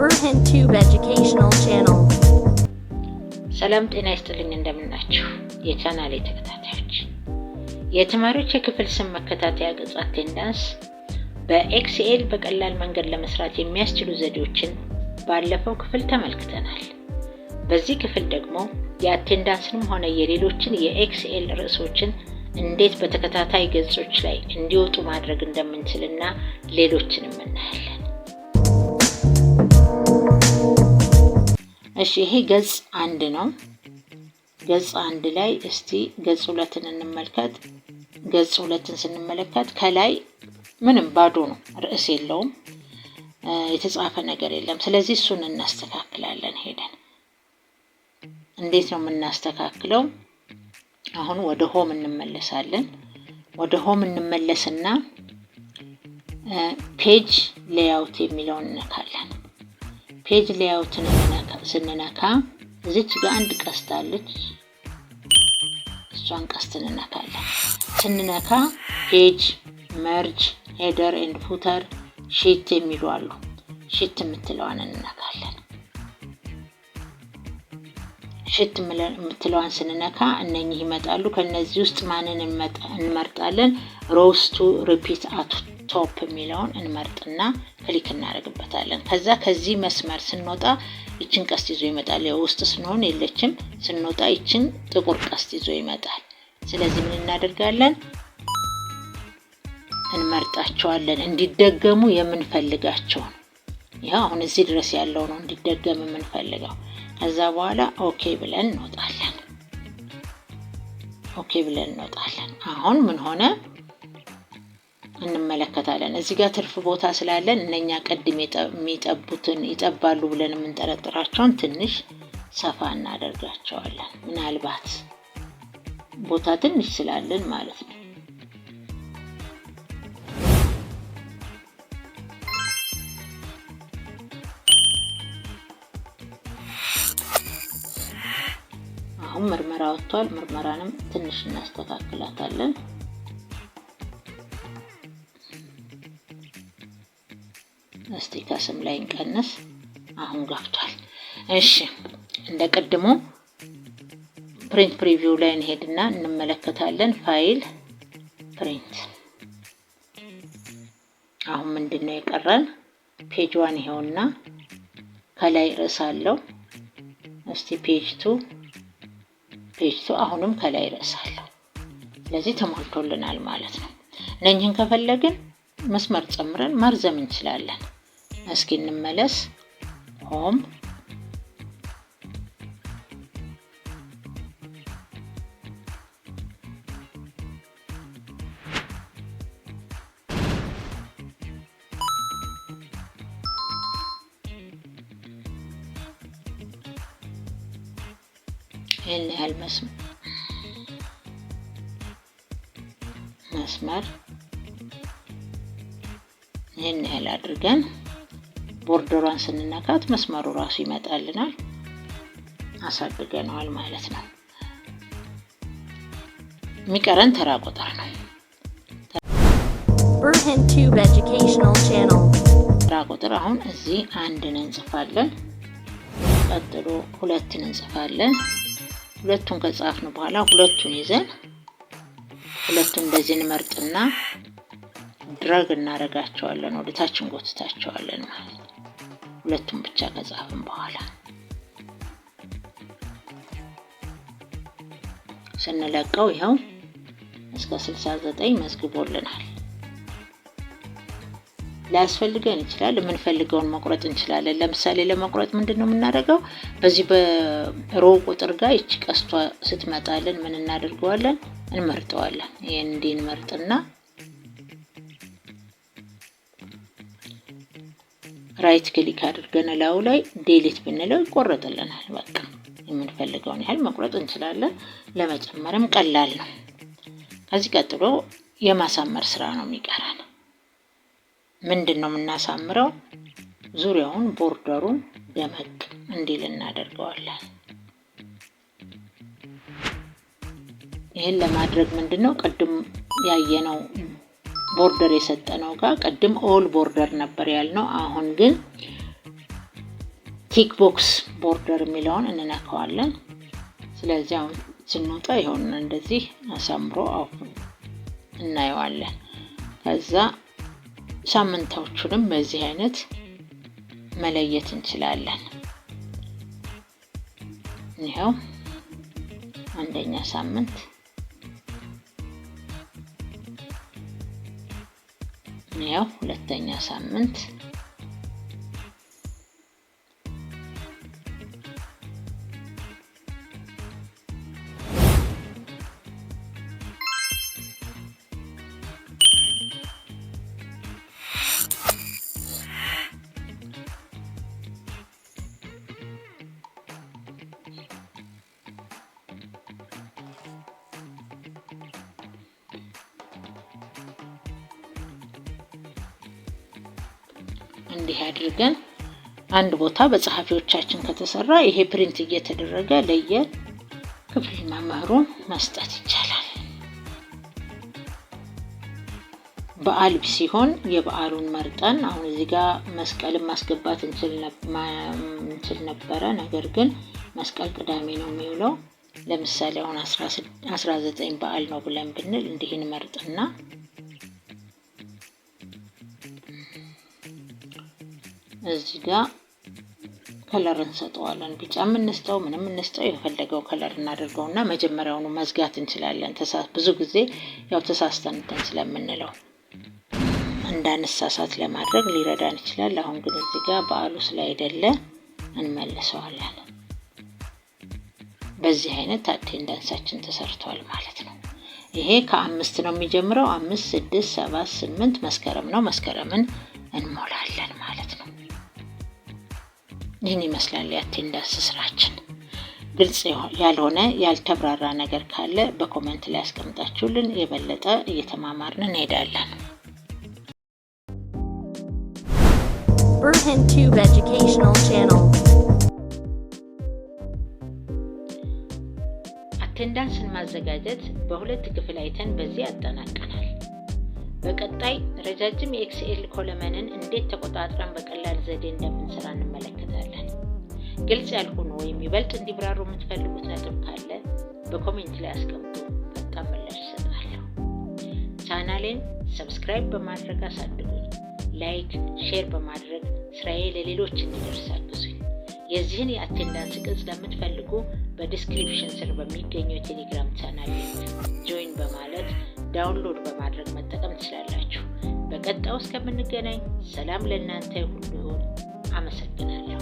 Berhan Tube Educational Channel. ሰላም ጤና ይስጥልኝ፣ እንደምናችሁ የቻናሌ ተከታታዮች። የተማሪዎች የክፍል ስም መከታተያ ገጽ attendance በ Excel በቀላል መንገድ ለመስራት የሚያስችሉ ዘዴዎችን ባለፈው ክፍል ተመልክተናል። በዚህ ክፍል ደግሞ የ attendance ንም ሆነ የሌሎችን የ Excel ርዕሶችን እንዴት በተከታታይ ገጾች ላይ እንዲወጡ ማድረግ እንደምንችልና ሌሎችንም እናያለን። እሺ፣ ይሄ ገጽ 1 ነው። ገጽ 1 ላይ እስቲ ገጽ 2ን እንመልከት። ገጽ 2ን ስንመለከት ከላይ ምንም ባዶ ነው፣ ርዕስ የለውም፣ የተጻፈ ነገር የለም። ስለዚህ እሱን እናስተካክላለን ሄደን። እንዴት ነው የምናስተካክለው? አሁን ወደ home እንመለሳለን። ወደ home እንመለስና page layout የሚለውን እንነካለን። Page layout ን ስንነካ እዚች ጋር አንድ ቀስት አለች። እሷን ቀስት እንነካለን። ስንነካ page፣ merge፣ header and footer፣ sheet የሚሉ አሉ። Sheet የምትለዋን እንነካለን። Sheet የምትለዋን ስንነካ እነኚህ ይመጣሉ። ከነዚህ ውስጥ ማንን እንመርጣለን? Rows to repeat at top የሚለውን እንመርጥና click እናደርግበታለን። ከዛ ከዚህ መስመር ስንወጣ ይችን ቀስት ይዞ ይመጣል። ያው ውስጥ ስንሆን የለችም። ስንወጣ ይችን ጥቁር ቀስት ይዞ ይመጣል። ስለዚህ ምን እናደርጋለን? እንመርጣቸዋለን እንዲደገሙ የምንፈልጋቸውን። ይኸው አሁን እዚህ ድረስ ያለው ነው እንዲደገም የምንፈልገው። ከዛ በኋላ okay ብለን እንወጣለን። Okay ብለን እንወጣለን። አሁን ምን ሆነ እንመለከታለን። እዚህ ጋር ትርፍ ቦታ ስላለን እነኛ ቅድም የሚጠቡትን ይጠባሉ ብለን የምንጠረጥራቸውን ትንሽ ሰፋ እናደርጋቸዋለን። ምናልባት ቦታ ትንሽ ስላለን ማለት ነው። አሁን ምርመራ ወጥቷል። ምርመራንም ትንሽ እናስተካክላታለን። እስቲ ከስም ላይ እንቀንስ። አሁን ገብቷል። እሺ፣ እንደ ቅድሙ print preview ላይ እንሄድና እንመለከታለን። File፣ print። አሁን ምንድን ነው የቀረን? Page 1 ይሄውና ከላይ ርዕስ አለው። እስቲ page 2፣ page 2 አሁንም ከላይ ርዕስ አለው። ስለዚህ ተሞልቶልናል ማለት ነው። እነኝህን ከፈለግን መስመር ጨምረን ማርዘም እንችላለን። እስኪ እንመለስ። Home፣ ይህን ያህል መስመር ይህን ያህል አድርገን border ሯን ስንነካት መስመሩ ራሱ ይመጣልናል። አሳድገነዋል ማለት ነው። የሚቀረን ተራ ቁጥር ነው። Berhan Tube Educational Channel. ተራ ቁጥር አሁን እዚህ አንድን እንጽፋለን። ቀጥሎ ሁለትን እንጽፋለን። ሁለቱን ከጻፍን በኋላ ሁለቱን ይዘን ሁለቱን እንደዚህ እንመርጥና drag እናደርጋቸዋለን፣ ወደ ታች እንጎትታቸዋለን ማለት ነው። ሁለቱን ብቻ ከጻፍን በኋላ ስንለቀው ይኸው እስከ 69 መዝግቦልናል። ላያስፈልገን ይችላል። የምንፈልገውን መቁረጥ እንችላለን። ለምሳሌ ለመቁረጥ ምንድን ነው የምናደርገው? በዚህ በ row ቁጥር ጋር ይቺ ቀስቷ ስትመጣልን ምን እናደርገዋለን? እንመርጠዋለን። ይህን እንዲህ እንመርጥና right click አድርገን ላዩ ላይ delete ብንለው ይቆረጥልናል። በቃ የምንፈልገውን ያህል መቁረጥ እንችላለን። ለመጨመርም ቀላል ነው። ከዚህ ቀጥሎ የማሳመር ስራ ነው የሚቀረን። ምንድን ነው የምናሳምረው? ዙሪያውን border ሩን ደመቅ እንዲል እናደርገዋለን። ይህን ለማድረግ ምንድን ነው ቅድም ያየነው border የሰጠነው ጋር ቅድም all border ነበር ያልነው። አሁን ግን Tick box border የሚለውን እንነካዋለን። ስለዚህ አሁን ስንወጣ ይኸውና እንደዚህ አሳምሮ እናየዋለን። ከዛ ሳምንታዎቹንም በዚህ አይነት መለየት እንችላለን። ይኸው አንደኛ ሳምንት፣ ይኸው ሁለተኛ ሳምንት፣ እንዲህ አድርገን አንድ ቦታ በጸሐፊዎቻችን ከተሰራ ይሄ print እየተደረገ ለየ ክፍል መምህሩ መስጠት ይቻላል። በዓል ሲሆን የበዓሉን መርጠን አሁን እዚህ ጋር መስቀልን ማስገባት እንችል ነበረ። ነገር ግን መስቀል ቅዳሜ ነው የሚውለው። ለምሳሌ አሁን 19 በዓል ነው ብለን ብንል እንዲህን መርጥና እዚህ ጋር color እንሰጠዋለን። ቢጫም እንስጠው ምንም እንስጠው የፈለገው color እናደርገውና መጀመሪያውኑ መዝጋት እንችላለን። ብዙ ጊዜ ያው ተሳስተን እንትን ስለምንለው እንዳንሳሳት ለማድረግ ሊረዳን ይችላል። አሁን ግን እዚህ ጋር በዓሉ ስላይደለ እንመልሰዋለን። በዚህ አይነት attendance ኣችን ተሰርቷል ማለት ነው። ይሄ ከ5 ነው የሚጀምረው። 5፣ 6፣ 7፣ 8 መስከረም ነው። መስከረምን እንሞላለን ማለት ነው። ይህን ይመስላል የ attendance ስራችን። ግልጽ ያልሆነ ያልተብራራ ነገር ካለ በ comment ላይ አስቀምጣችሁልን የበለጠ እየተማማርን እንሄዳለን። Berhan Tube Educational Channel. Attendance ን ማዘጋጀት በሁለት ክፍል አይተን በዚህ አጠናቀናል። በቀጣይ ረጃጅም የ Excel column ን እንዴት ተቆጣጥረን በቀላል ዘዴ እንደምንሰራ እንመለከታለን። ግልጽ ያልሆኑ ወይም ይበልጥ እንዲብራሩ የምትፈልጉት ነጥብ ካለ በ comment ላይ አስቀምጡ። ፈጣን ምላሽ እሰጣለሁ። ቻናሌን subscribe በማድረግ አሳድጉኝ። Like፣ share በማድረግ ስራዬ ለሌሎች እንዲደርስ አግዙኝ። የዚህን የ attendance ቅጽ ለምትፈልጉ በ description ስር በሚገኘው የቴሌግራም channel link join በማለት download በማድረግ መጠቀም ትችላላችሁ። በቀጣዩ እስከምንገናኝ ሰላም ለእናንተ ሁሉ ይሁን። አመሰግናለሁ።